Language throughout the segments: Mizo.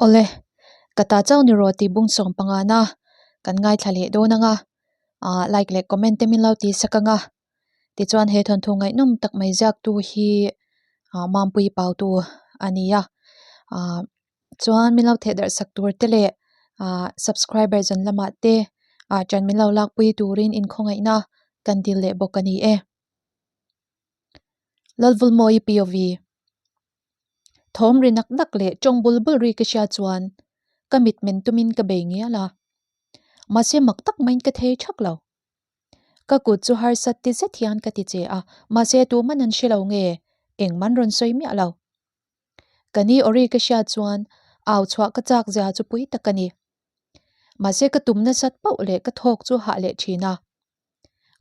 Awle, ka ta chauh ni rawh tih bung sawm pangana kan ngaithla leh dawn anga, ah like leh comment te min lo tih sak anga, tichuan he thawnthu ngaihnawm tak mai ziaktu hi ah Mampui Pautu a ni a, ah chuan min lo theh darh sak tur te leh ah subscriber zan lamah te ah ṭan min lo lakpui turin inkhawngaihna kan dil leh bawk a ni e. Lalvulmawi POV. Thawm ri nak nak leh tawng bul bul ri ka hria chuan ka mit men tumin ka bei ngial a. Mahse mak tak maiin ka thei thak lo. Ka kut chu harsat ti zet hian ka ti che a, mahse tuman an hre lo nge engman rawn sawi miah lo. Ka ni awri ka hria chuan au chhuah ka chak zia chu pui tak a ni. Mahse ka tum nasat pauh leh ka thawk chu hah leh thin a.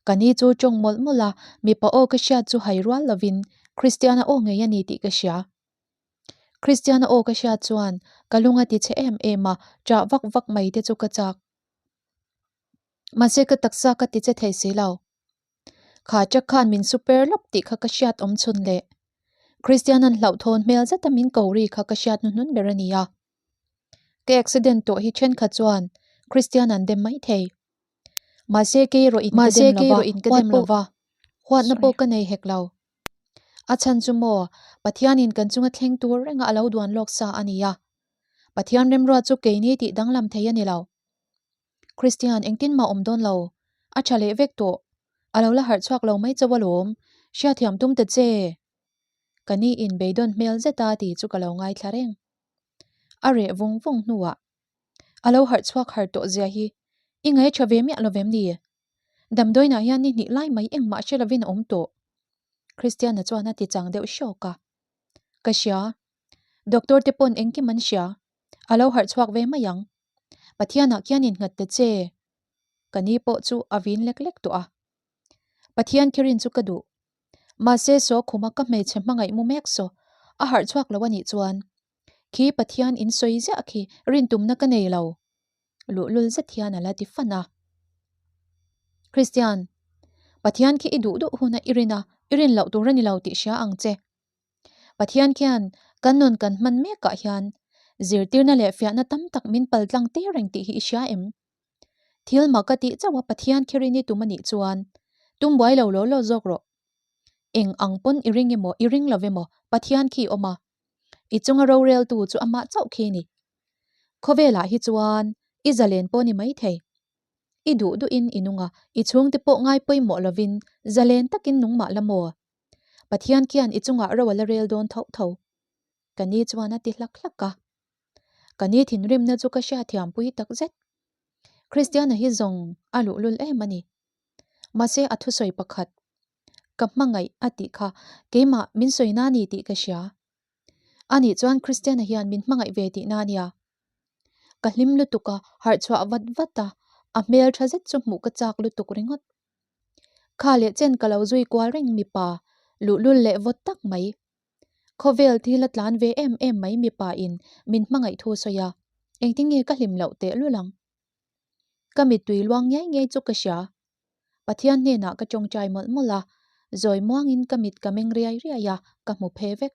Ka ni chu tawng mawlh mawlh a, mipa aw ka hriat chu hai rual lovin Kristiana aw ngei a ni tih ka hria. Kristiana aw ka hriat chuan ka lung a ti chhe em em a, ṭah vak vak mai te chu ka chak. Mahse ka taksa ka ti che thei si lo. Kha ṭak khan min super lawp tih kha ka hriat awm chhun leh Kristiana'n hlauhthawn hmel zeta min ko ri kha ka hriat hnuhnun ber a ni a. Ka accident tawh hi ṭhenkhat chuan Kristiana'n dem mai thei. Mahse kei erawh in ka dem lova, huat pawh huatna pawh ka nei hek lo. A chhan chu maw, Pathianin kan chunga thleng tur renga a lo duan lawk sa a ni a. Pathian remruat chu keini tih danglam thei a ni lo. Kristian engtin mah awm dawn lo, a tha leh vek tawh. A lo la harh chhuak lo mai chauh alawm, hriatthiam tum ta che. Ka ni in beidawn hmel zeta tih chu ka lo ngaithla reng. A reh vung vung hnuah A lo harh chhuak har tawh zia hi i ngaih tha ve miah lovem ni? Damdawiinah hian ni hnih lai mai engmah hre lovin a awm tawh. Christiana chuan a ti chang deuh hrawk a. Ka hria. Doctor te pawn engkim an hria. A lo harh chhuak ve mai ang. Pathianah khian innghat ta che. Ka ni pawh chu a vin lek lek tawh a. Pathian khirin chu ka duh. Mahse saw khuma ka hmeichhe hmangaih mu mek saw a harh chhuak lo a nih chuan Khi Pathian in sawi ziah khi rintumna ka nei lo. Luhlul zet hian a la ti fan a. Christian, Pathian khi i duh duh huna i rin a, i rin loh tur a ni lo tih hria ang che. Pathian khian kan nun kan hman mekah hian zirtirna leh fiahna tam tak min paltlang tir reng tih hi i hria em? Thil mak ka tih chauh a Pathian khi rin i tum a nih chuan tum buai lo law law zawk rawh. Eng ang pawn i ring emaw i ring lo emaw Pathian khi awm a, I chunga roreltu chu amah chauh khi ni. Khawvelah hi chuan i zalen pawh ni mai thei. I duh duhin i nung a, i chhungte pawh ngai pawimawh lovin zalen takin nung mah la maw? Pathian khian i chungah ro a la rel dawn tho tho. Ka ni chuan a ti hlak hlak a. Ka ni thinrimna chu ka hriathiampui takzet. Kristiana hi zawng a luhlul em a ni. Mahse a thusawi pakhat, Ka hmangaih a tih kha keimah min sawi na ni tih ka hria. Anih chuan Kristiana hian min hmangaih ve tih na nia. Ka hlim lutuk a, harh chhuah vat vat a, a hmel tha zet chu hmuh ka chak lutuk ringawt. Kha leh chen ka lo zui kual reng mipa, luhlul leh vawt tak mai. Khawvel thil a tlan ve em em mai mipa in min hmangaih thu sawi a, engtin nge ka hlim loh tehlul ang. Ka mittui luang ngei ngei chu ka hria. Pathian hnenah ka tawngtai mawlh mawlh a, zawi muangin ka mit ka meng riai riai a, ka hmu phe vek.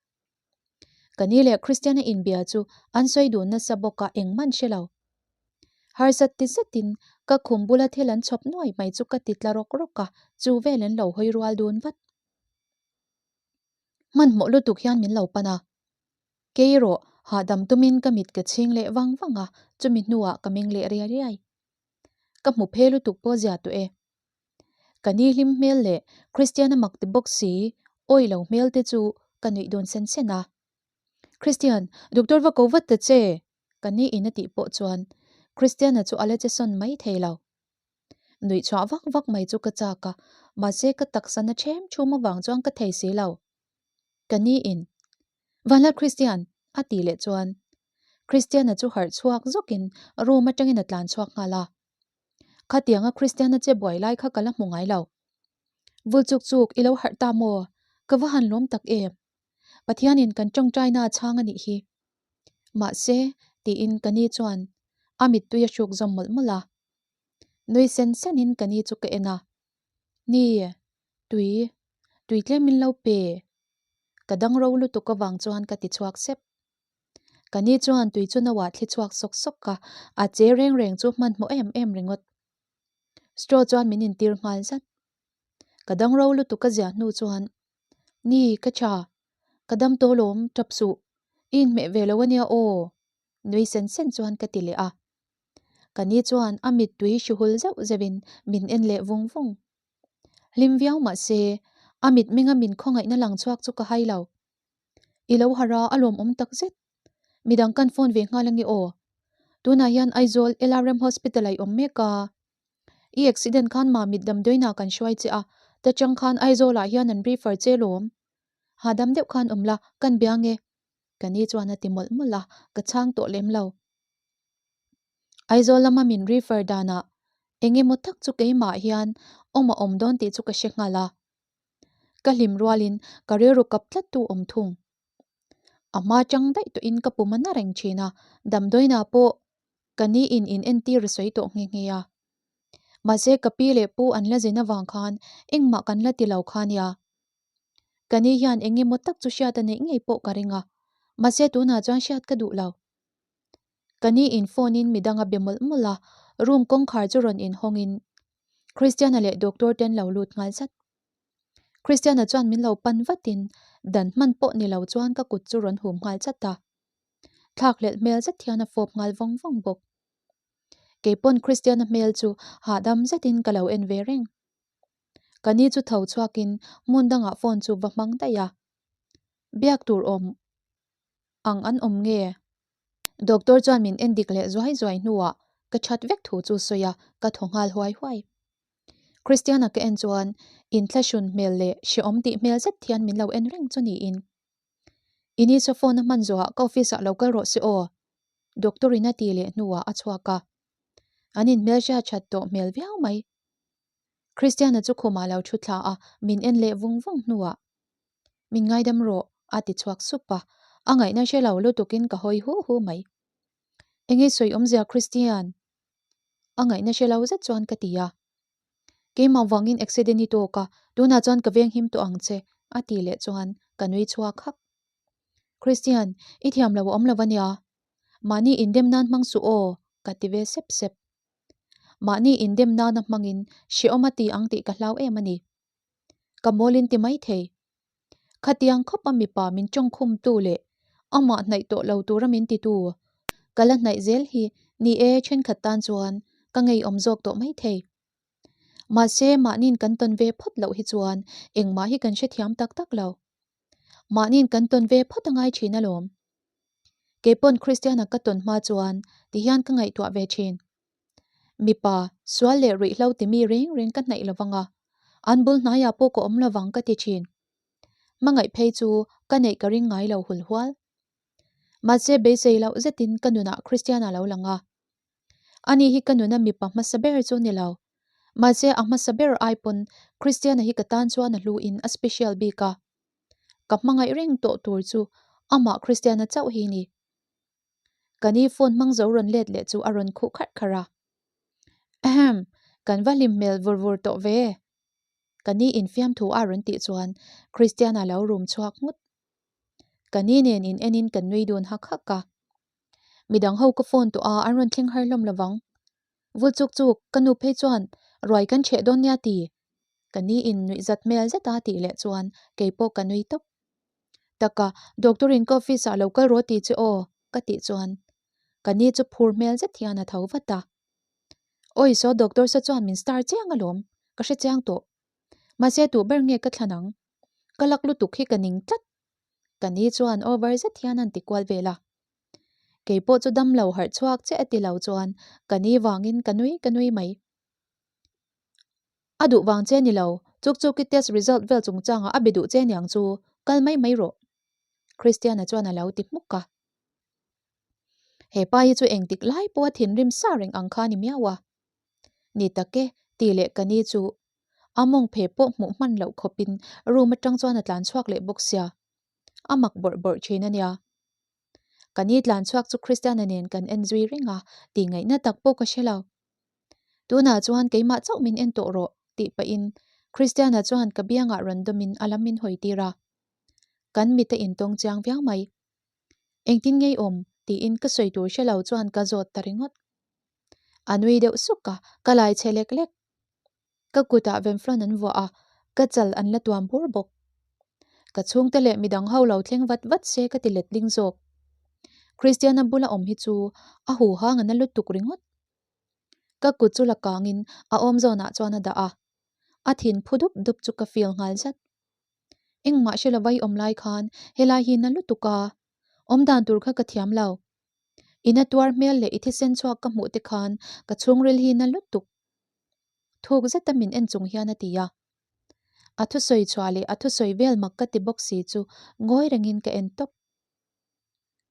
Ka ni leh Kristiana inbia chu an sawi dun nasa bawk a engman hre lo. Harsat ti zetin ka khum bula thil an chhawp nuai mai chu ka ti tla rawk rawk a, chu vel an lo hawi rual dun vat. Hmanhmawh lutuk hian min lo pan a. Kei erawh hahdam tumin ka mit ka chhing leh vang vang a, chumi hnuah ka meng leh riai riai. Ka hmu phe lutuk pawh zia tawh e. Ka ni hlim hmel leh Christiana mak ti bawk si awi lo hmel te chu ka nuih dawn sen sen a. Christian, doctor va ko vat ta che! Ka ni in a tih pawh chuan Christiana chu a la che sawn mai thei lo. Nuih chhuah vak vak mai chu ka chak a, mahse ka taksa na ṭhem ṭhum avang chuan ka thei si lo. Ka ni in, Vanlal Christian! a tih leh chuan Christiana chu harh chhuak zawkin room atangin a tlan chhuak nghal a. Khatianga Christiana che buai lai kha ka la hmu ngai lo. Vul chuk chuk i lo harh ta maw? Ka va han lawm tak em? Pathianin kan tawngtaina a chhang a nih hi. Mahse, tiin ka ni chuan a mittui a hruk zawm mawlh mawlh a. Nui sen senin ka ni chu ka en a. Ni, tui, tui tlem min lo pe. Ka dang ro lutuk avang chuan ka ti chhuak sep. Ka ni chuan tui chu no ah thli chhuak sawk sawk a, a che reng reng chu hmanhmawh em em ringawt. Straw chuan min intir nghal zat. Ka dang ro lutuk a ziah hnu chuan, Ni, ka tha. Ka dam tawh lawm, tap suh. I inhmeh ve lo ania aw. Nui sen sen chuan ka ti leh a. Ka ni chuan a mittui hri hul zeuh zeuhin min en leh vung vung. Hlim viau mah se, a mitmenga min khawngaihna lang chhuak chu ka hai lo. I lo harh a, a lawmawm tak zet. Midang kan phone ve nghal ange aw. Tunah hian Aizawl LRM Hospital ah i awm mek a. I accident khan Mamit damdawiinah kan hruai che a, ta chang khan Aizawl ah hian an refer che lawm. Hahdam deuh khan awm la, kan bia ange. Ka ni chuan a ti mawlh mawlh a, ka chhang tawh lem lo. Aizawl lama min refer danah eng emaw tak chu keimah hian awm a awm dawn tih chu ka hre nghal a. Ka hlim rualin ka rilru kap tlat tu awm thung. A hma chang daih tawhin ka pum a na reng thin a, damdawiinah pawh ka ni in in entir a sawi tawh nghe nghe a. Mahse ka pi leh pu an la zin avang khan engmah kan la ti lo kha nia. Ka ni hian eng emaw tak chu hriat a neih ngei pawh ka ring a, mahse tunah chuan hriat ka duh lo. Ka ni in phone in midang a be mawlh mawlh a, room kawngkhar chu rawn inhawng in Christiana leh doctor te an lo lut nghal zat. Christiana chuan min lo pan vat in dan hman pawh ni lo chuan ka kut chu rawn hum nghal chat a. Thlak hlelh hmel zet hian a fawp nghal vawng vawng bawk. Keipawn Christiana hmel chu hahdam zet in ka lo en ve reng. Ka ni chu tho chhuak in hmun dangah phone chu va hmang daih a. Biak tur awm ang an awm nge? Doctor chuan min en dik leh zuai zuai hnuah ka that vek thu chu sawi a, ka thaw nghal huai huai. Christiana ka en chuan inthlahrun hmel leh hrehawm tih hmel zet hian min lo en reng chu niin. I ni saw phone a hman zawhah ka office ah lo kal rawh se aw. Doctor in a ti leh hnuah a chhuak a. An inhmelhria that tawh hmel viau mai. Christiana chu khumah lo thu thla a, min en leh vung vung hnuah, Min ngaidam rawh, a ti chhuak sup a, a ngaihna hre lo lutukin ka hawi hu hu mai. Enge sawi awmzia Christian? A ngaihna hre lo zet chuan ka ti a. Keimah vangin accident i tawk a, tunah chuan ka veng him tawh ang che, a ti leh chuan ka nui chhuak hak. Christian, i thiam lo a awm lo ania. Mahni indem nan hmang suh aw, ka ti ve sep sep. Mahni indem nana hmangin hrehawm a ti ang tih ka hlau em a ni. Ka mawlin ti mai thei. Khatiang khawpa mipa min tawngkhumtu leh amah hnaih tawh lo tura min titu ka la hnaih zel hi ni e thenkhat tan chuan ka ngeiawm zawk tawh mai thei. Mahse mahniin kan tawn ve phawt loh hi chuan engmah hi kan hrethiam tak tak lo. Mahniin kan tawn ve phawt a ngai thin alawm. Keipawn Kristiana ka tawn hma chuan tihian ka ngaihtuah ve thin. Mipa, sual leh ruihhlo timi reng reng ka hnaih lovang a, an bul hnaiah pawh ka awm lovang ka ti thin. Hmangaih phei chu ka neih ka ring ngai lo hul hual. Mahse beisei loh zetin ka nunah Kristiana lo lang a. Ani hi ka nuna mipa hmasa ber chu ni lo. Mahse a hmasa ber ai pawn Kristiana hi ka tan chuan a hlu in a special bik a. Ka hmangaih reng tawh tur chu amah Kristiana chauh hi ni. Ka ni phone hmang zo rawn let leh chu a rawn khuh kharh kharh a. Ahem, kan va hlim hmel vur vur tawh ve. Ka ni infiamthu a rawn tih chuan Christiana lo rum chhuak nghut. Ka ni nen in en in kan nui dun hak hak a. Midang ho ka phone tawh a an rawn thleng har hlawm lovang. Vul chuk chuk, ka nu phei chuan ruai kan chheh dawn nia ti. Ka ni in nuih zat hmel zet a tih leh chuan kei pawh ka nui tawp. Taka, doctor in ka office ah lo kal rawh ti che aw, ka tih chuan ka ni chu phur hmel zet hian a tho vat a. Awi saw doctor saw chuan min star chiang alawm, ka hre chiang tawh. Mahse tuh ber nge ka thlan ang? Ka lak lutuk hi ka ning tlat. Ka ni chuan over zet hian an ti kual vel a. Kei pawh chu dam lo harh chhuak che a ti lo chuan ka ni vangin ka nui ka nui mai. A duh vang che ni lo, chuk chuk i test result vel chungchangah a be duh che niang chu, kal mai mai rawh. Christiana chuan a lo ti hmuk a. He pa hi chu engtik lai pawha thinrim sa reng ang kha ni miau a. Ni tak e, ti leh ka ni chu a mawng phe pawh hmuh hman loh khawpin room atang chuan a tlan chhuak leh bawk sia. A mak bawrh bawrh thin a nia. Ka ni tlan chhuak chu Christiana nen kan en zui reng a, tih ngaihna tak pawh ka hre lo. Tunah chuan keimah chauh min en tawh rawh tih pahin Christiana chuan ka biangah rawn dawmin a lam min hawi tir a. Kan mit a intawng chiang viau mai. Engtin ngei awm? Tiin ka sawi tur hre lo chuan ka zawt ta ringawt. A nui deuh suk a, ka lai che lek lek. Ka kutah venflon an vuah a, ka chal an la tuam bur bawk. Ka chhungte leh midang ho lo thleng vat vat se ka ti letling zawk. Christiana bula awm hi chu a huhang a na lutuk ringawt. Ka kut chu la kangin a awm zawnah chuan a dah a, a thin phu dup dup chu ka feel nghal zat. Engmah hre lova i awm lai khan helai hi na lutuk a, awm dan tur kha ka thiam lo. I na tuar hmel leh i thisen chhuak ka hmuh te khan ka chhungril hi na lutuk. Thuk zeta min en chung hian a ti a. A thusawi chhuah leh a thusawi vel mak ka ti bawk si chu ngawi rengin ka en tawp.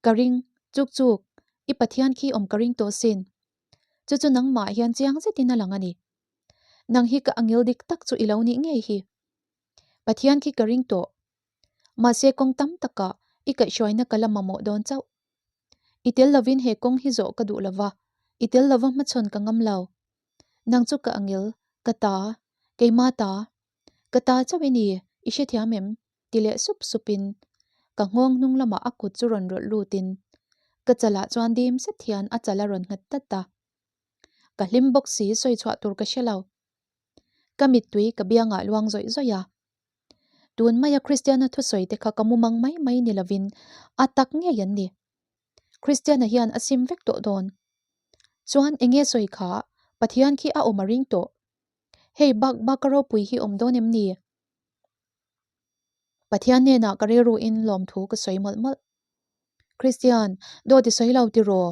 Ka ring, chuk chuk, i Pathian khi awm ka ring tawh sin. Chu chu nangmah hian chiang zetin a lang a ni. Nang hi ka angil dik tak chu i lo nih ngei hi. Pathian khi ka ring tawh. Mahse kawng tam takah i kaihhruaina ka la mamawh dawn chauh. I tel lovin he kawng hi zawh ka duh lova, i tel lova hmachhawn ka ngam lo. Nang chu ka angil, ka ta, keima ta, ka ta chauh i ni, i hrethiam em? ti leh sup supin ka nghawng hnung lamah a kut chu rawn rawlh lutin ka chalah chuan dim zet hian a chal a rawn nghat tlat a. Ka hlim bawk si sawi chhuah tur ka hre lo. Ka mittui ka biangah luang zawih zawih a. Tun maia Kristiana thusawi te kha ka mumang mai mai ni lovin a tak ngei an ni. Kristiana hian a sim vek tawh dawn. Chuan enge sawi kha Pathian khi a awm a ring tawh. Hei bak bak a ropui hi awm dawn em ni? Pathian hnenah ka rilruin lawmthu ka sawi mawlh mawlh. Kristian, dawt i sawi lo tiraw?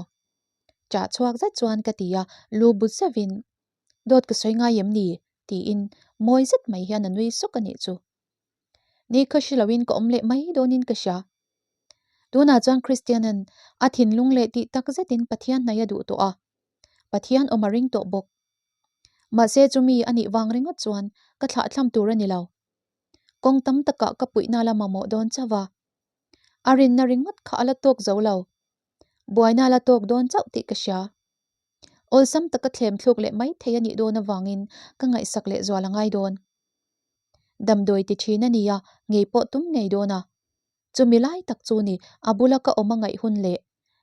Chah chhuak zet chuan ka ti a, lu but zeuhin, Dawt ka sawi ngai em ni? tiin mawi zet mai hian a nui suk a nih chu. Ni kha hre loin ka awm leh mai dawnin ka hria. Tunah chuan Kristianan a thinlung leh tih tak zetin Pathian hnaih a duh tawh a, Pathian awm a ring tawh bawk. Mahse chumi a nih vang ringawt chuan ka thlahthlam tur a ni lo. Kawng tam takah ka puihna la mamawh dawn chauh a. A rinna ringawt kha a la tawk zo lo. Buaina a la tawk dawn chauh tih ka hria. Awlsam taka thlem thluk leh mai thei a nih dawn avangin ka ngaihsak leh zual a ngai dawn. Damdawi ti thin a nia, ngei pawh tum ngei dawn a. Chumi lai tak chu ni a bula ka awm a ngaih hun leh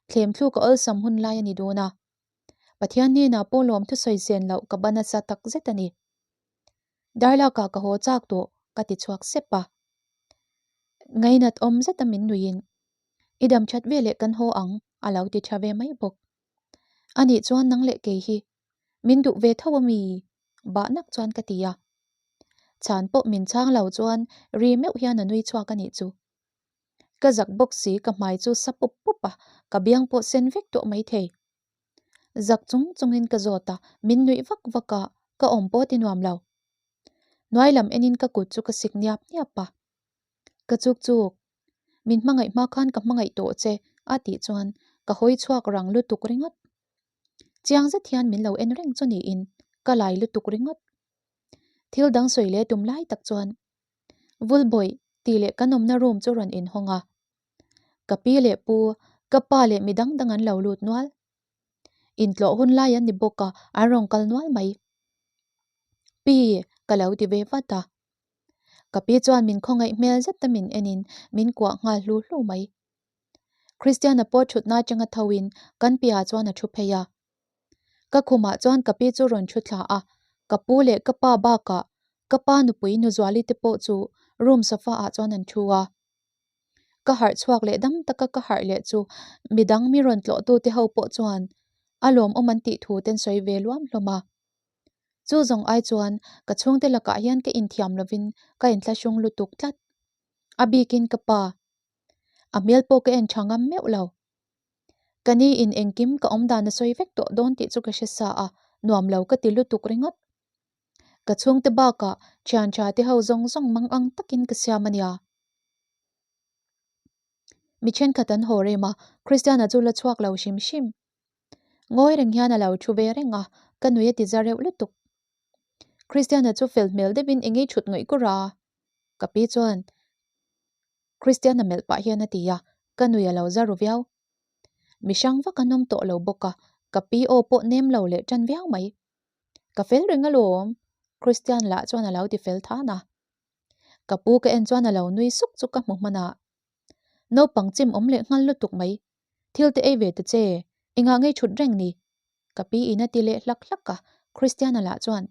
thlem thluk a awlsam hun lai a ni dawn a. Pathian hnenah pawh lawm thusawi sen loh ka ba nasa tak zet a ni. Darlakah ka haw chak tawh ka ti chhuak sep a. Ngainat awm zeta min nuiin, I dam that veleh kan haw ang a lo ti tha ve mai bawk. Anih chuan nang leh kei hi min duh ve tho a mi? Bah nak chuan ka ti a. Chhan pawh min chhang lo chuan ri meuh hian a nui chhuak a nih chu. Ka zak bawk si ka hmai chu sa pup pup a, ka biang pawh sen vek tawh maithei. Zak chung chungin ka zawt a, min nuih vak vak a, ka awm pawh ti nuam lo. Hnuai lam enin ka kut chu ka sik niap niap a. Ka chuk chuk, min hmangaih hma khan ka hmangaih tawh che a tih chuan ka hawi chhuak rang lutuk ringawt. Chiang zet hian min lo en reng chu niin ka lai lutuk ringawt. Thil dang sawi leh tum lai tak chuan Vulbawih tih leh kan awmna room chu rawn inhawng a. Ka pi leh pu, ka pa leh mi dang dang an lo lut nual. Intlawh hun lai an ni bawk a, an rawn kal nual mai. Pi, ka lo ti ve vat a. Ka pi chuan min khawngaih hmel zet a min enin min kuah nghal hlu hlu mai. Christiana pawh thutna atanga thoin kan piah chuan a thu phei a. Ka khumah chuan ka pi chu rawn thu thla a, ka pu leh ka pa bakah ka pa nupui Nuzuali te pawh chu room sofa ah chuan an thu a. Ka harh chhuak leh dam taka ka harh leh chu midang mi rawn tlawh tu te ho pawh chuan a lawmawm an tih thu te an sawi ve luam hlawm a. Chu zawng ai chuan ka chhungte lakah hian ka inthiam lovin ka inthlahrung lutuk tlat. A bikin ka pa. A hmel pawh ka en tha ngam meuh lo. Ka ni in engkim ka awm dan a sawi vek tawh dawn tih chu ka hre sa a, nuam lo ka ti lutuk ringawt. Ka chhungte bakah thian tha te ho zawng zawng mang ang takin ka siam a nia. Mi thenkhat an haw rem a, Christiana chu la chhuak lo hrim hrim. Ngawi reng hian a lo thu ve reng a, ka nui a ti za reuh lutuk. Christiana chu fel hmel deuhin engei thut ngawih kur a, ka pi chuan Christiana melh pah hian a ti a, ka nui a lo za ru viau. Mi hrang vak an awm tawh lo bawk a, ka pi aw pawh nem lo leh tan viau mai. Ka fel reng alawm, Christian lah chuan a lo ti fel than a. Ka pu ka en chuan a lo nui suk chu ka hmu hman a. Naupang chim awm leh nghal lutuk mai. Thil te ei ve ta che, engah ngei thut reng ni? Ka pi in a ti leh hlak hlak a, Christiana lah chuan,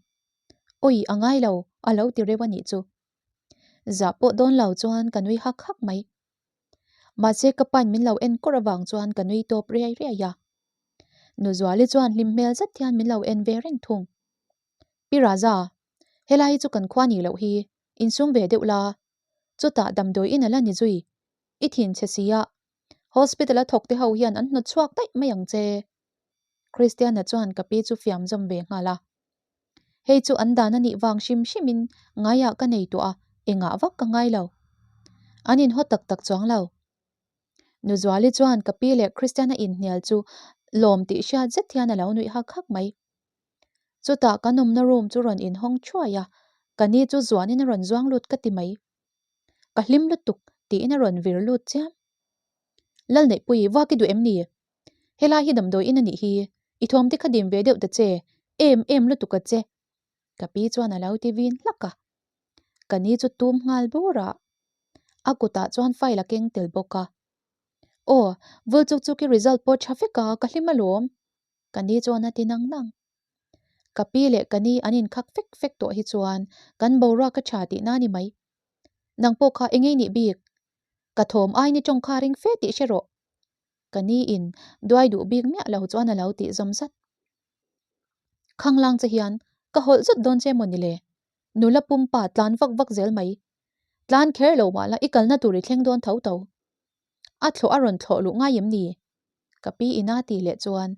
Awi, a ngai lo, a lo ti reuh a nih chu. Zah pawh dawn lo chuan ka nui hak hak mai. Mahse ka pain min lo en kawr avang chuan ka nui tawp riai riai a. Nuzuali chuan hlim hmel zet hian min lo en ve reng thung. Pi Raza, helai hi chu kan khua nih loh hi, insum ve deuh la. Chutah damdawi in a la ni zui. I thin chhe sia. Hospital a thawk te ho hian an hnawt chhuak daih mai ang che. Christiana chuan ka pi chu fiam zawm ve nghal a. Hei chu an dan a nih vang hrim hrimin ngaiah ka nei tawh a, engah vak ka ngai lo. An inhaw tak tak chuang lo. Nuzuali chuan ka pi leh Christiana inhnial chu lawm tih hriat zet hian a lo nuih hak hak mai. Chutah kan awmna room chu rawn inhawng thuai a, ka ni chu zuanin a rawn zuang lut ka ti mai. Ka hlim lutuk tiin a rawn vir lut chiam. Lalneihpui, vak i duh em ni? Helai hi damdawi in a nih hi, i thawm te kha dim ve deuh ta che, em em lutuk a che. Ka pi chuan a lo ti vin hlak a. Ka ni chu tum nghal bur a, a kutah chuan file a keng tel bawk a. Aw, vul chuk chuk i result pawh tha vek a, ka hlim alawm. Ka ni chuan a ti nang nang. Ka pi leh ka ni an inkhak fek fek tawh hi chuan kan boruak a tha tihna a ni mai. Nang pawh kha engei nih bik? Ka thawm aini tawng kha ring fe tih hre rawh. Ka ni in duai duh bik miah lo chuan a lo tih zawm zat. Khanglang che hian ka hawlh zut dawn che maw ni le? Nula pumpa tlan vak vak zel mai. Tlan kher lo mah la i kalna tur i thleng dawn tho tho. A thlawh a rawn thlawh luh ngai em ni? Ka pi ina tih leh chuan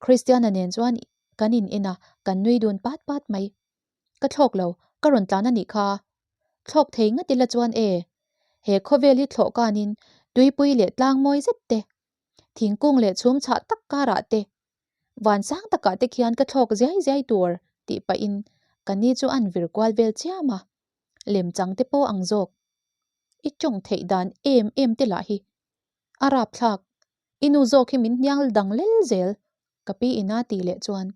Christiana nen chuan kan in en a, kan nui dun pat pat mai. Ka thlawk lo, ka rawn tlan a nih kha. Thlawk thei ngat ila chuan e, he khawvel hi thlawh kanin tuipui leh tlang mawi zet te, thingkung leh chhum chhah tak karah te, van sang takah te khian ka thlawk ziai ziai tur tih pahin ka ni chu an vir kual vel chiam a, lemchang te pawh ang zawk. I tawng theih dan em em te lah hi a rapthlak, i nu zawk hi min hniang dang lel zel ka pi ina tih leh chuan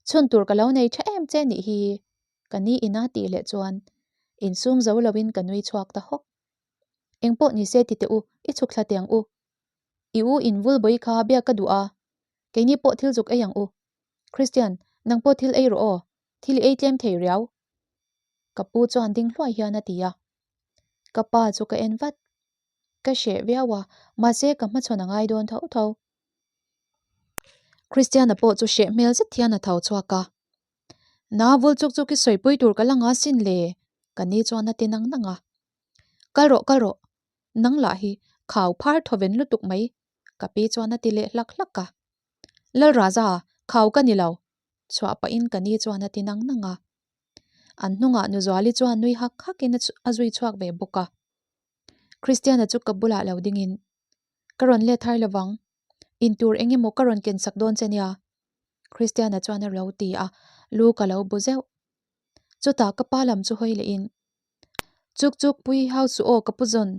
chhun tur ka lo nei tha em che nih hi ka ni ina tih leh chuan insum zo loin ka nui chhuak ta hawk. Engpawh ni se ti teh u, i chhuk thla teh ang u. I u in vul bawi kha biak ka duh a, keini pawh thil zuk ei ang u. Christian, nang pawh thil ei rawh aw, thil i ei tlem thei riau. Ka pu chuan ding hluai hian a ti a. Ka pa chu ka en vat. Ka hreh viau a, mahse ka hmachhawn a ngai dawn tho tho. Christiana pawh chu hreh hmel zet hian a tho chhuak a. Na vul chuk chuk i sawipui tur ka la nga sin le, ka ni chuan a ti nang nang a. Kal rawh kal rawh, nang lah hi khau phar thawven lutuk mai, ka pi chuan a ti leh hlak hlak a. Lalraza, khau ka ni lo, chhuah pahin ka ni chuan a ti nang nang a. An hnungah Nuzuali chuan nui hak hakin a zui chhuak ve bawk a. Christiana chu ka bulah lo dingin, Ka rawn let thar lovang, intur eng emaw ka rawn ken sak dawn che nia, Christiana chuan a lo ti a, lu ka lo bu zeuh. Chutah ka pa lam chu hawi lehin, Chuk chuk pui hau suh aw ka pu zawn,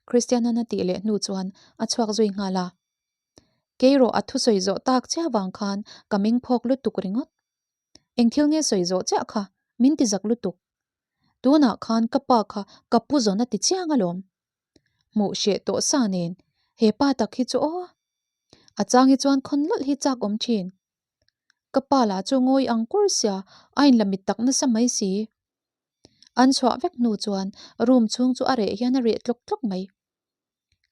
Christiana'n a tih leh hnu chuan a chhuak zui nghal a. Kei rawh a thusawi zawh tak chiah vang khan ka ming phawk lutuk ringawt. Eng thil nge sawi zawh chiah kha min ti zak lutuk. Tunah khan ka pa kha ka pu zawn a ti chiang alawm. Hmuh hreh tawh sa nen he pa tak hi chu aw. A chang hi chuan khawn lawlh hi chak awm thin. Ka pa lah chu ngawi ang kur sia a inla mit tak nasa mai si. An chhuah vek hnu chuan room chhung chu a reh hian a reh tlawk tlawk mai.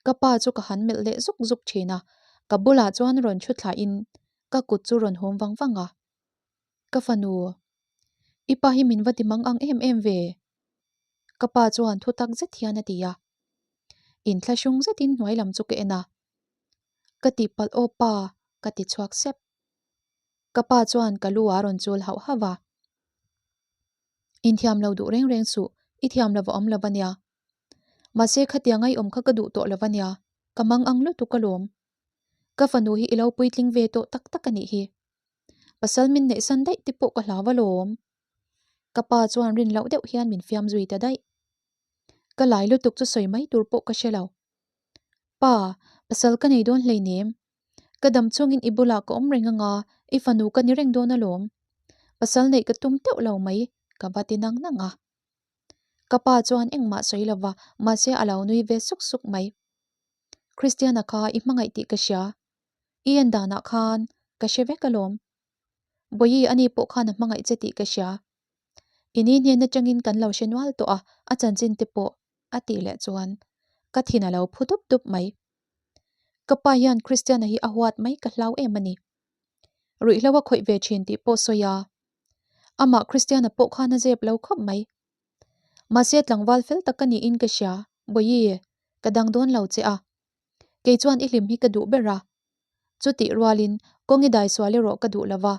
Ka pa chu ka han melh leh zuk zuk thin a, ka bulah chuan rawn thu thlahin ka kut chu rawn hum vang vang a. Ka fanu, i pa hi min va ti mang ang em em ve? Ka pa chuan thu tak zet hian a ti a. Inthlahrung zetin hnuai lam chu ka en a. Ka tihpalh aw pa, ka ti chhuak sep. Ka pa chuan ka lu a rawn chul hauh hauh a. Inthiam lo duh reng reng suh, i thiam lo va awm lo va nia. Mahse khatiang a i awm kha ka duh tawh lo va nia, ka mang ang lutuk alawm. Ka fanu hi i lo puitling ve tawh tak tak a nih hi. Pasal min neihsan daih te pawh ka hlau alawm. Ka pa chuan rin loh deuh hian min fiam zui ta daih. Ka lai lutuk chu sawi mai tur pawh ka hre lo. Pa, pasal ka nei dawn hleinem. Ka dam chungin i bulah ka awm reng anga i fanu ka ni reng dawn alawm. Pasal neih ka tum teuh lo mai, ka va ti nang nang a. Ka pa chuan engmah sawi lova, mahse a lo nui ve suk suk mai. Christiana kha i hmangaih tih ka hria. I en danah khan ka hre vek alawm. Bawihi ani pawh khan a hmangaih che tih ka hria. I ni hnen atangin kan lo hre nual tawh a, a chanchin te pawh a tih leh chuan ka thin a lo phu dup dup mai. Ka pa hian Christiana hi a huat mai ka hlau em a ni. Ruihhlo a khawih ve thin tih pawh sawi a, amah Christiana pawh khan a zep lo khawp mai. Mahse tlangval fel tak ka niin ka hria, Bawihi, ka dang dawn lo che a. Kei chuan i hlim hi ka duh ber a. Chutih rualin kawng i daisual erawh ka duh lo va,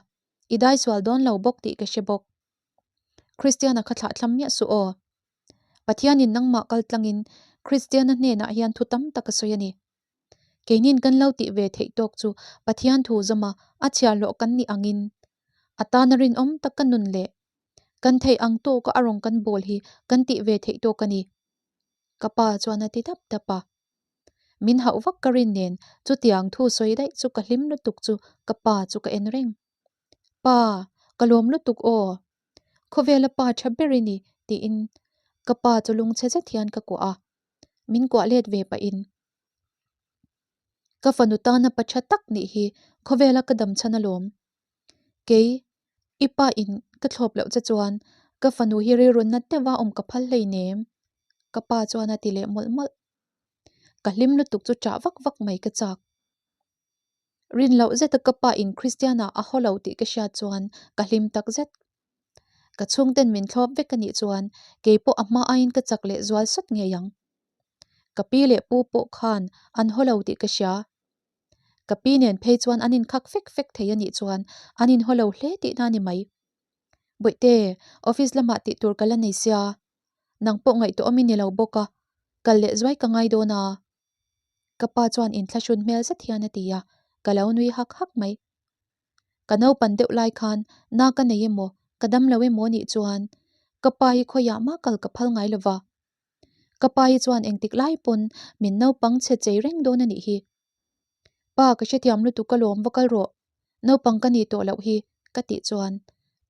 i daisual dawn lo bawk tih ka hre bawk. Christiana kha thlah thlam miah suh aw. Pathianin nangmah kal tlangin Christiana hnenah hian thu tam tak a sawi a ni. Keinin kan lo tih ve theih tawk chu Pathian thu zawma a chhiahhlawh kan nih angin a tana rinawm tak ka nun leh kan theih ang tawka a rawn kan bawl hi kan tih ve theih tawk a ni. Ka pa chuan a ti dap dap a. Min hauh vak ka rin nen chutiang thu sawi daih chu ka hlim lutuk chu ka pa chu ka en reng. Pa, ka lawm lutuk aw. Khawvela pa tha ber i ni tiin ka pa chu lungchhe zet hian ka kuah a. Min kuah let ve pahin ka fanu tana pa tha tak nih hi khawvela ka dam chhan alawm. Kei, i pa in ka thlawp loh che chuan ka fanu hi rilru nat deuha awm ka phal hleinem ka pa chuan a ti leh mawlh mawlh. Ka hlim lutuk chu chah vak vak mai ka chak. Rin loh zeta ka pa in Christiana a haw lo tih ka hriat chuan ka hlim tak zet. Ka chhungten min thlawp vek a nih chuan kei pawh a hma aiin ka chak leh zual sawt ngei ang. Ka pi leh pu pawh khan an haw lo tih ka hria. Ka pi nen phei chuan an inkhak fek fek thei a nih chuan an inhaw lo hle tihna a ni mai. Bawihte, office lamah tih tur ka la nei sia. Nang pawh ngaihtuah awm i ni lo bawk a, kal leh zuai ka ngai dawn a. Ka pa chuan inthlahrun hmel zet hian a ti a, ka lo nui hak hak mai. Ka naupan deuh lai khan na ka nei emaw, ka dam lo emaw nih chuan ka pa hi khawiah mah kal ka phal ngai lo va. Ka pa hi chuan engtik lai pawn min naupang chhe chei reng dawn a nih hi. Pa ka hrethiam lutuk ka lawm va kal rawh, naupang ka nih tawh loh hi ka tih chuan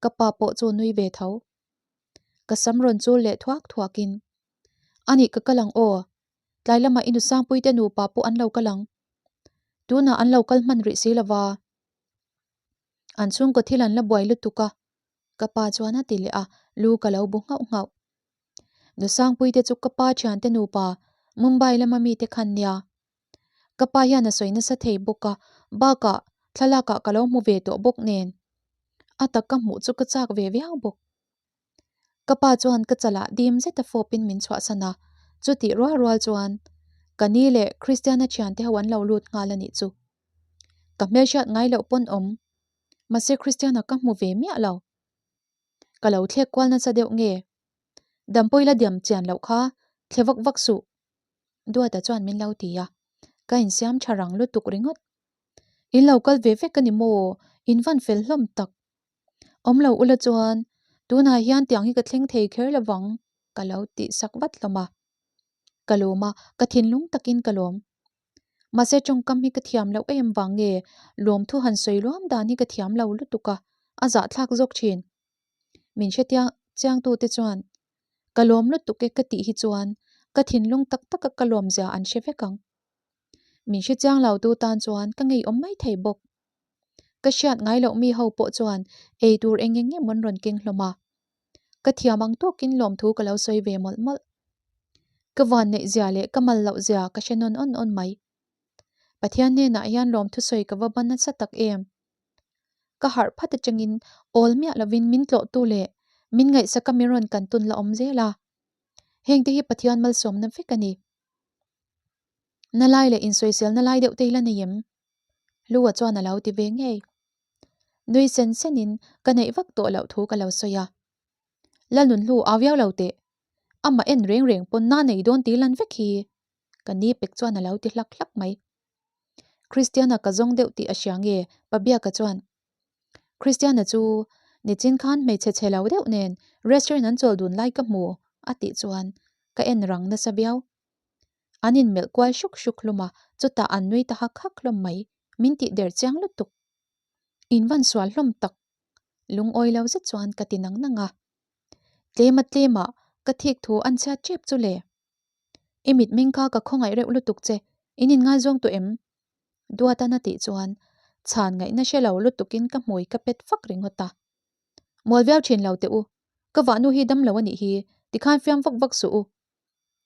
ka pa pawh chu nui ve tho. Ka sam rawn chul leh thuak thuakin, Anih ka kal ang aw, Tlai lamah i nusangpuite nupa pawh an lo kal ang. Tunah an lo kal hman rih si lova. An chhungkaw thil an la buai lutuk a, ka pa chuan a ti leh a, lu ka lo bu nghauh nghauh. Nusangpuite chu ka pa thiante nupa Mumbai lama mite khan nia. Ka pa hian a sawi nasa thei bawk a, bakah thlalakah ka lo hmu ve tawh bawk nen. A tak ka hmuh chu ka chak ve viau bawk. Ka pa chuan ka chalah dim zeta fawpin min chhuahsan a, chutih rual rual chuan ka ni leh Christiana thiante ho an lo lut nghal a nih chu. Ka hmelhriat ngai loh pawn awm, mahse Christiana ka hmu ve miah lo. Ka lo thlek kual nasa deuh nge? Dampawih la diam chian loh kha thle vak vak suh. Duata chuan min lo ti a, ka insiam tha rang lutuk ringawt. In lo kal ve vek a ni maw? In van fel hlawm tak. Awm lo ula chuan tunah hian tiang hi ka thleng thei kher lo vang ka lo tih sak vat hlawm a. Ka lawm a, ka thinlung takin ka lawm. Mahse tawngkam hi ka thiam loh em vang nge lawmthu han sawi luam dan hi ka thiam lo lutuk a, a zahthlak zawk thin. Min hre chiangtute chuan ka lawm lutuk e ka tih hi chuan ka thinlung tak taka ka lawmzia an hre vek ang. Min hre chiang lo tu tan chuan ka ngeiawm mai thei bawk. Ka hriat ngai loh mi ho pawh chuan ei tur eng eng emaw an rawn keng hlawm a. Ka thiam ang tawkin lawmthu ka lo sawi ve mawlh mawlh. Ka van neih zia leh ka mal loh zia ka hre nawn awn awn mai. Pathian hnenah hian lawmthu sawi ka va ban nasa tak em. Ka harh phat atangin awl miah lovin min tlawhtu leh min ngaihsaka mi rawn kan tun la awm zel a. Hengte hi Pathian malsawmna vek a ni. Na lai leh insawiselna lai deuh te hi la nei em? Lua chuan a lo ti ve ngei. Nui sen senin ka neih vak tawh loh thu ka lo sawi a. Lalnunhlu au viau lo teh. Amah en reng reng pawn na nei dawn ti lan vek hi. Ka ni pek chuan a lo ti hlak hlak mai. Christiana ka zawng deuh tih a hria nge Pabiaka chuan. Christiana chu nichin khan hmeichhe chhe lo deuh nen restaurant an chawl dun lai ka hmu a tih chuan ka en rang nasa viau. An inmelh kual hruk hruk hlawm a, chutah an nui ta hak hak hlawm mai, min tih der chiang lutuk. In van sual hlawm tak. Lungawi lo zet chuan ka ti nang nang a. Tlema tlemah ka thik thu an chhiat tep chu le. I mitming kha ka khawngaih reuh lutuk che, In inngaizawng tawh em? Duatan a tih chuan chhan ngaihna hre lo lutukin ka hmui ka pet fak ringawt a. Mual viau thin lo teh u, ka vahnu hi dam lo a nih hi, tikhan fiam vak vak suh u.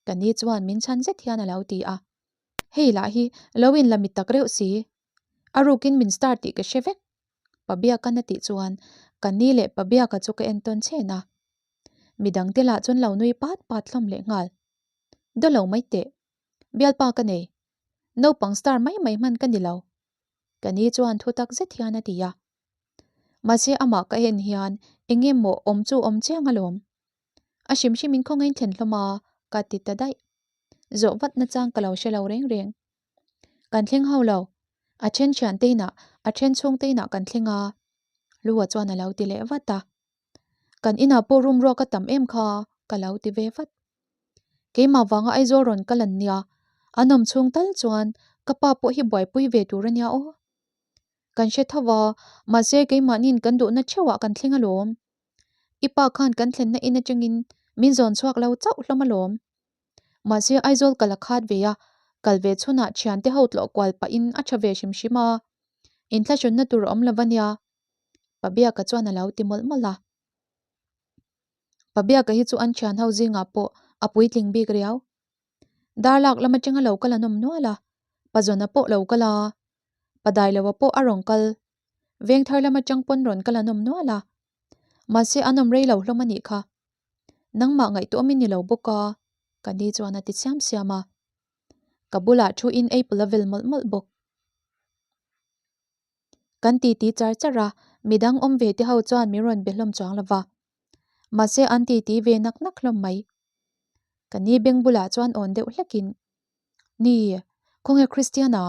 Ka ni chuan min chhan zet hian a lo ti a. Hei lah hi lo in la mi tak reuh si. A rukin min star tih ka hre vek. Pabiaka'n a tih chuan ka ni leh Pabiaka chu ka entawn chhen a. Midangte lah chuan lo nui pat pat hlawm leh nghal. Daw lo mai teh. Bialpa ka nei. Naupang star mai mai hman ka ni lo. Ka ni chuan thu tak zet hian a ti a. Mahse amah ka en hian eng emaw awm chu awm chiang alawm. A hrim hrim in khawngain thlen hlawm a, ka ti ta daih. Zawh vat nachang ka lo hre lo reng reng. Kan thleng ho lo. A then thian te inah, a then chhung te inah kan thleng a. Lua chuan a lo ti leh vat a. Kan inah pawh room ruak a tam em kha ka lo ti ve vat. Keimah vanga Aizawl rawn kal an nia, an awm chhung tal chuan ka pa pawh hi buaipui ve tur a nia aw. Kan hre tho va, mahse keimahniin kan duhna theuhah kan thleng alawm. I pa khan kan thlenna in atangin min zawn chhuak lo chauh hlawm alawm. Mahse Aizawl kal a khat ve a, kal ve chhunah thiante ho tlawh kual pahin a tha ve hrim hrim a, inthlahrunna tur a awm lo va nia. Pabiaka chuan a lo ti mawlh mawlh a. Pabiaka hi chu an thian ho zingah pawh a puitling bik riau. Darlak lam atanga lo kal an awm nual a, Pazawna pawh lo kal a, Padailoa pawh a rawn kal. Vengthar lam atang pawn rawn kal an awm nual a, mahse an awm rei lo hlawm a nih kha. Nangmah ngaihtuah min ni lo bawk a, ka ni chuan a ti siam siam a. Ka bulah thu in apple a vel mawlh mawlh bawk. Kan titi char char a, midang awm ve te ho chuan min rawn be hlawm chuang lo va. Mahse an titi ve nak nak hlawm mai. Ka ni beng bulah chuan awn deuh hlekin, Ni, khawnge Christiana?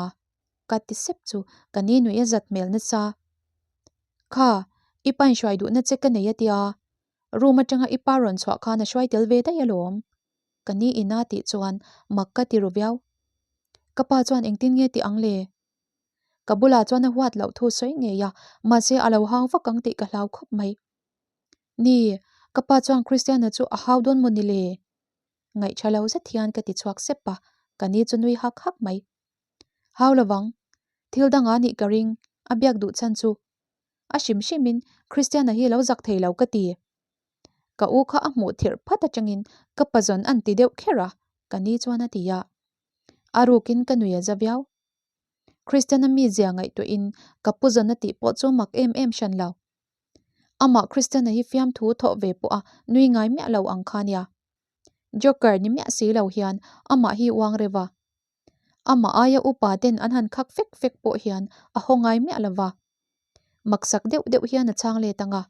Ka ti sep chu ka ni nuih a zat hmel nasa. Kha, i pa inhruai duhna che ka nei a tia, room atanga i pa rawn chhuah khan a hruai tel ve daih alawm. Ka ni ina tih chuan mak ka ti ru viau. Ka pa chuan engtin nge tih ang le? Ka bulah chuan a huat loh thu sawi ngei a, mahse a lo hau vak ang tih ka hlau khawp mai. Ni, ka pa chuan Christiana chu a hau dawn maw ni le? Ngaihṭha lo zet hian ka ti chhuak sep a, ka ni chu nui hak hak mai. Hau lovang, thil danga nih ka ring, a biak duh chhan chu. A hrim hrimin Christiana hi lo zak thei lo ka ti. Ka u kha a hmuh thirh phat atangin ka pazawn an ti deuh kher a, ka ni chuan a ti a. A rukin ka nui a za viau. Kristiana mizia ngaihtuahin ka pu zawn a tih pawh chu mak em em hran lo. Amah Kristiana hi fiamthu thawh ve pawha nui ngai miah lo ang kha nia. Joker ni miah si lo hian amah hi uang reuh a. Amah aia upa ten an han khak fek fek pawh hian a haw ngai miah lo va. Maksak deuh deuh hian a chhang let ang a.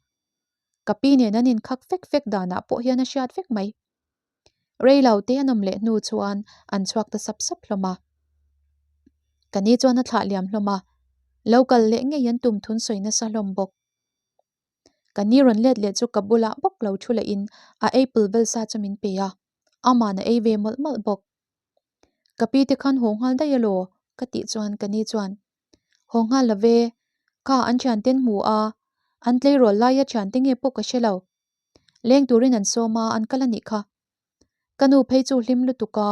Ka pi nen an inkhak fek fek danah pawh hian a hriat vek mai. Rei lo te an awm leh hnu chuan an chhuak ta sap sap hlawm a. Ka ni chuan a thlah liam hlawm a, lo kal leh ngei an tum thun sawi nasa hlawm bawk. Ka ni rawn let leh chu ka bulah bawk lo thu lehin a apple vel sa chu min pe a, aman a ei ve mawlh mawlh bawk. Ka pi te khan haw nghal daih elaw? ka tih chuan ka ni chuan Haw nghal lo ve, kha an thianten hmu a, an tleirawl laia thiante nge pawh ka hre lo. Leng turin an sawm a, an kal a nih kha. Ka nu phei chu hlim lutuk a,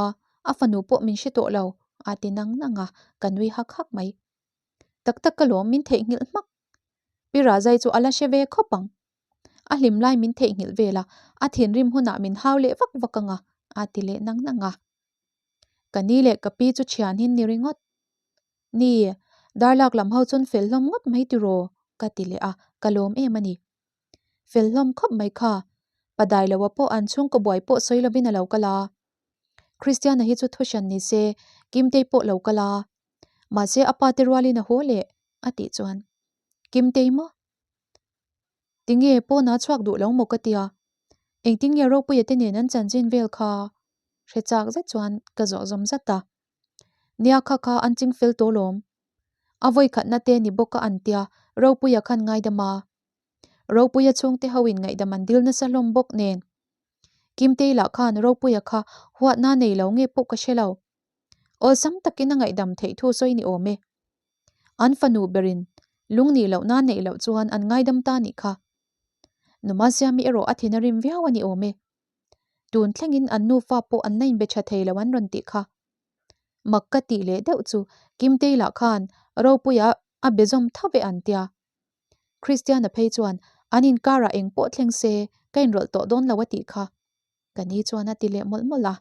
a fanu pawh min hre tawh lo, a ti nang nang a, ka nui hak hak mai. Tak tak ka lawm, min theihnghilh hmak. Pi Razai chu a la hre ve khawp ang. A hlim lai min theihnghilh vel a, a thinrim hunah min hau leh vak vak ang a, a ti leh nang nang a. Ka ni leh ka pi chu thian hin ni ringawt. Ni, darlak lam ho chuan fel hlawm ngawt mai tiraw? ka ti leh a, ka lawm em a ni. Fel hlawm khawp mai kha, Padai loa pawh an chhungkaw buai pawh sawi lovin a lo kal a. Christiana hi chu thuhran ni se, Kimtei pawh lo kal a. Mahse a pa te rualin a haw leh, a tih chuan. Kimtei maw? Tinge pawnah chhuak duh lo maw ka tia? Engtin nge Ropuia te nen an chanchin vel kha? Hre chak zet chuan ka zawh zawm zat a. Nia kha kha an ching fel tawh lawm. A vawi khatna te ni bawk a an tia Ropuia khan ngaidam a. Ropuia chhungte ho in ngaihdam an dil nasa hlawm bawk nen. Kimtei lah khan Ropuia kha huatna nei lo nge pawh ka hre lo. Awlsam takin a ngaihdam theih thu sawi ni awm e. An fanu berin lung nih lohna neih loh chuan an ngaidam ta nih kha. Numasiami erawh a thin a rim viau a ni awm e. Tun thlengin an nufa pawh an la inbe tha thei lo an rawn tih kha. Mak ka tih leh deuh chu Kimtei lah khan Ropuia a be zawm tho ve an tia. Christiana phei chuan an inkarah eng pawh thleng se ka inrawlh tawh dawn lo a tih kha. Ka ni chuan a ti leh mawlh mawlh a.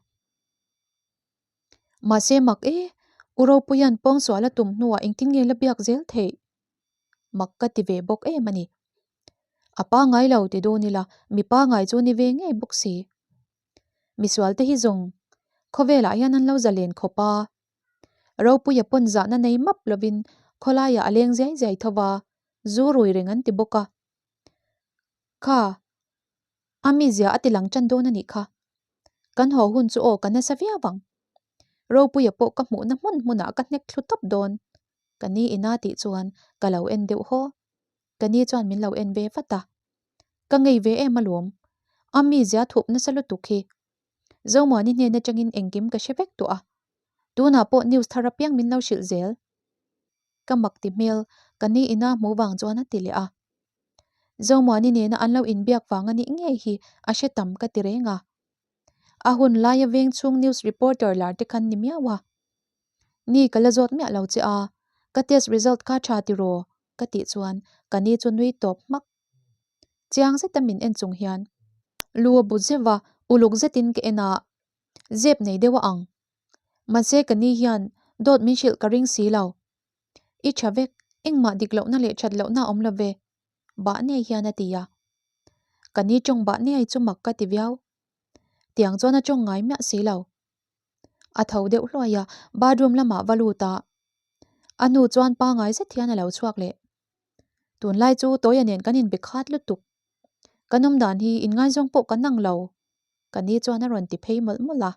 Mahse mak e, U Ropuia'n pawngsual a tum hnuah engtin nge la biak zel theih? Mak ka ti ve bawk em a ni. A pangngai lo ti dawn ila mi pangngai chu ni ve ngei bawk si. Misual te hi zawng khawvelah hian an lo zalen khawp a. Ropuia pawn zahna nei map lovin khawlaiah a leng ziai ziai tho va, zu rui reng an ti bawk a. Kha, a mizia a ti lang tan dawn a nih kha. Kan haw hun chu aw ka nasa viau ang. Ropuia pawh ka hmuhna hmun hmunah ka hnek thlu tawp dawn. Ka ni ina tih chuan ka lo en deuh haw. Ka ni chuan min lo en ve vat a. Ka ngei ve em alawm. A mizia thup nasa lutuk hi. Zomuani hnen atangin engkim ka hre vek tawh a. Tunah pawh news thar apiang min lo hrilh zel. Ka mak ti hmel, ka ni ina hmu vang chuan a ti leh a. Zomuani nena an lo inbiak vang a nih ngei hi a hre tam ka ti reng a. A hun laia veng chhung news reporter lar te khan ni miau a. Ni ka la zawt miah lo che a, ka test result kha tha tiraw? ka tih chuan ka ni chu nui tawp hmak. Chiang zeta min en chung hian lu a bu zeuh a, uluk zetin ka en a, zep nei deuh a ang. Mahse ka ni hian dawt min hrilh ka ring si lo. I tha vek, engmah dik lohna leh that lohna a awm lo ve, bah nei hian a ti a. Ka ni tawng bah nei chu mak ka ti viau. Tiang chuan a tawng ngai miah si lo. A tho deuh hluai a, bathroom lamah va lut a. A hnu chuan pangai zet hian a lo chhuak leh. Tunlai chu Tawia nen kan inbe khat lutuk. Kan awm dan hi inngaizawng pawh kan ang lo, ka ni chuan a rawn ti phei mawlh mawlh a.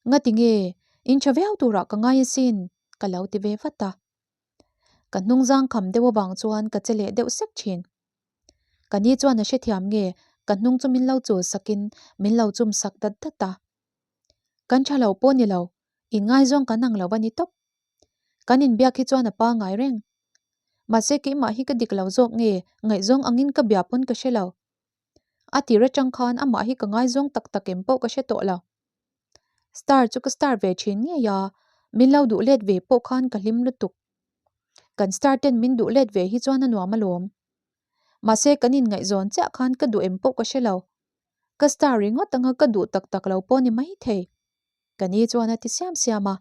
Ngati nge, in tha viau turah ka ngai asin, ka lo ti ve vat a. Ka hnungzang kham deuh avang chuan ka che leh deuh sek thin. Ka ni chuan a hrethiam nge, ka hnung chu min lo chul sakin min lo chum sak dat dat a. Kan tha lo pawh ni lo, inngaizawng kan ang lo a ni tawp. Kan inbiak hi chuan a pangai reng. Mahse keimah hi ka dik lo zawk nge ngaihzawng angin ka bia pawn ka hre lo. A tir atang khan amah hi ka ngaizawng tak tak em pawh ka hre tawh lo. Star chu ka star ve thin ngei a, min lo duh let ve pawh khan ka hlim lutuk. Kan star ten min duh let ve hi chuan a nuam alawm. Mahse kan inngaihzawn chiah khan ka duh em pawh ka hre lo. Ka star ringawt anga ka duh tak tak lo pawh ni maithei. Ka ni chuan a ti siam siam a.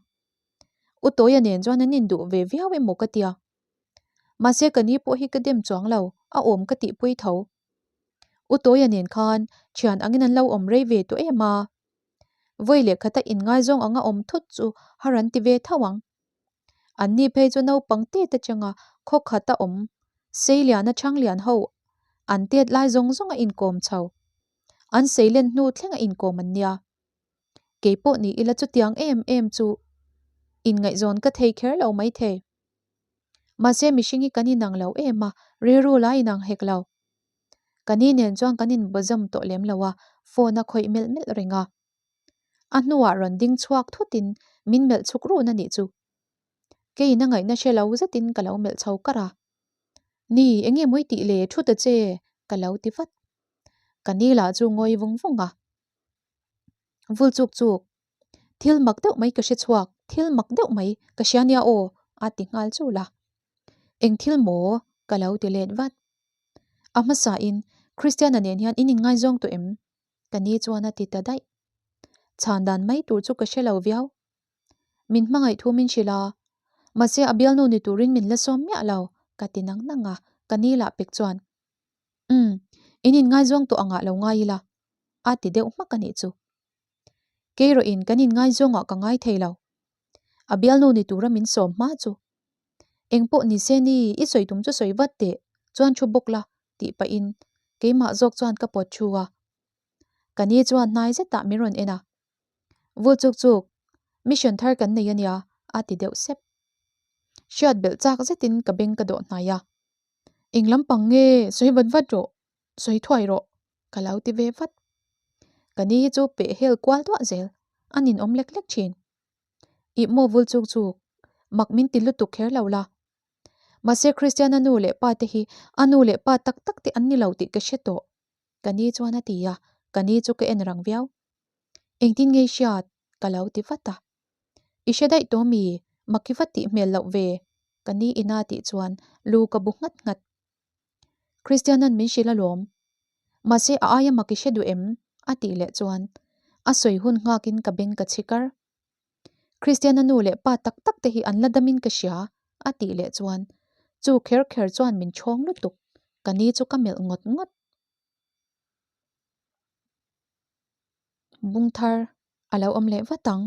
U Tawia nen chuan an induh ve viau emaw ka tia. Mahse ka ni pawh hi ka dem chuang lo, a awm ka tihpui tho. U Tawia nen khan thian angin an lo awm rei ve tawh em a. Vawi leh khata inngaizawng anga awm thut chu har an ti ve tho ang. An ni phei chu naupang tet atanga khaw khat a awm Seiliana Thanglian ho an tet lai zawng zawng a inkawm chho. An seilen hnu thleng a inkawm an nia. Kei pawh ni ila chutiang em em chu inngaihzawn ka thei kher lo maithei. Mahse mihring hi kan inang lo em a, rilru la inang hek lo. Ka ni nen chuan kan inbawzawm tawh lem lo a, phone a khawih melh melh reng a. A hnuah rawn ding chhuak thutin min melh chhuk run a nih chu. Keiin a ngaihna hre lo zetin ka lo melh chho kar a. Ni, enge mawi tih le thu ta che? ka lo ti vat. Ka ni lah chu ngawi vung vung a. Vul chuk chuk. Thil mak deuh mai ka hre chhuak, thil mak deuh mai ka hria nia aw, a ti nghal chul a. Eng thil maw? ka lo ti let vat. A hmasain, Christiana nen hian in inngaizawng tawh em? Ka ni chuan a ti ta daih. Chhan dan mai tur chu ka hre lo viau. Min hmangaih thu min hrilh a, mahse a bialnu ni turin min la sawm miah lo, ka ti nang nang a, ka ni lah pek chuan. Umm, in inngaizawng tawh angah lo ngai ila, a ti deuh hmak a nih chu. Kei rawhin kan inngaizawngah ka ngai thei lo. A bialnu ni tura min sawm hma chu. Engpawh ni se ni, i sawi tum chu sawi vat teh, chuan thu bawk la, tih pahin keimah zawk chuan ka pawt thu a. Ka ni chuan hnai zetah min rawn en a. Vul chuk chuk, mission thar kan nei a nia, a ti deuh sep. Hriat belh chak zetin ka beng ka dawh hnai a. Eng lampang nge sawi vat vat rawh, sawi thuai rawh ka lo ti ve vat. Ka ni hi chu peh hel kual duah zel, a ninawm lek lek thin. Ih maw vul chuk chuk, mak min ti lutuk kher lo la. Mahse Christiana nu leh pa te hi a nu leh pa tak tak te an ni lo tih ka hre tawh. Ka ni chuan a ti a, ka ni chu ka en rang viau. Engtin nge i hriat? ka lo ti vat a. I hre daih tawh mi? Maki va tih hmel loh ve, ka ni ina tih chuan lu ka bu nghat nghat. Kristiana'n min hrilh alawm. Mahse a aia mak i hre duh em? a tih leh chuan a sawi hun nghakin ka beng ka chhi kar. Kristiana nu leh pa tak tak te hi an la damin ka hria a tih leh chuan chu kher kher chuan min chhawng lutuk, ka ni chu ka melh ngawt ngawt. Bung thar a lo awm leh vat ang.